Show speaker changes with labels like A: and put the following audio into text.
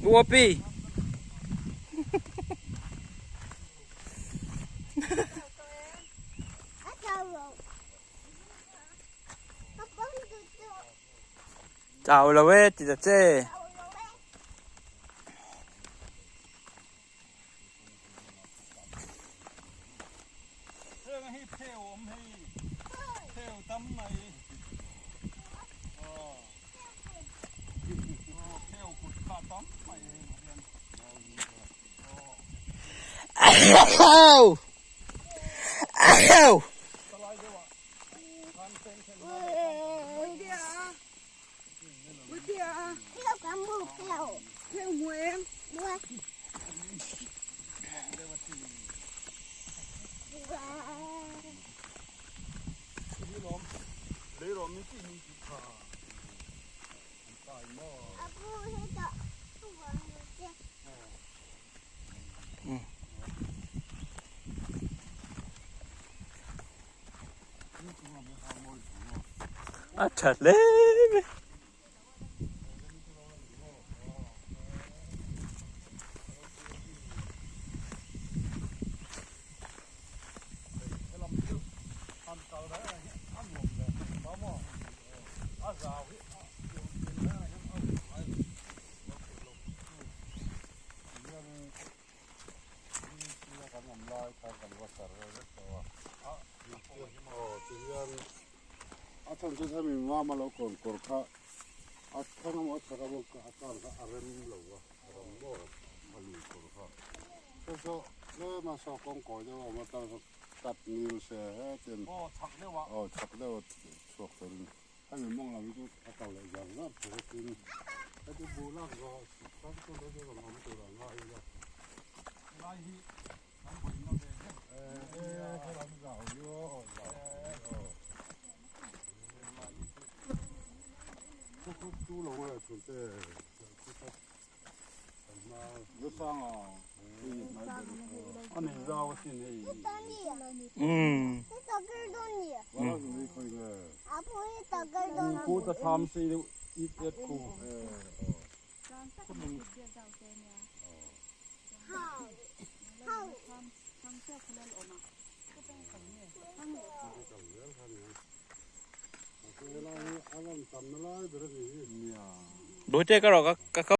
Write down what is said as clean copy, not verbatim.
A: Uapi. Chau lo e ti ta che. Au! Au! A tha hle mai.
B: A chhan chu hemi mama lo kawn kawr kha a thlang emaw a chhak emaw a kar kha a rem lo a, a ram maw a lui kawr kha. Chu chu tlem a saw kawng kawi deuh a awm a tan saw cut ngil se hetiang aw chhak deuh a chhuak turin hemi mawng lam hi chu a kal leh zar zar thei a tin heti buh lak zawh tan chu chu rawn awm tur ang a ila.
A: Bawihte ka rawh ka ka.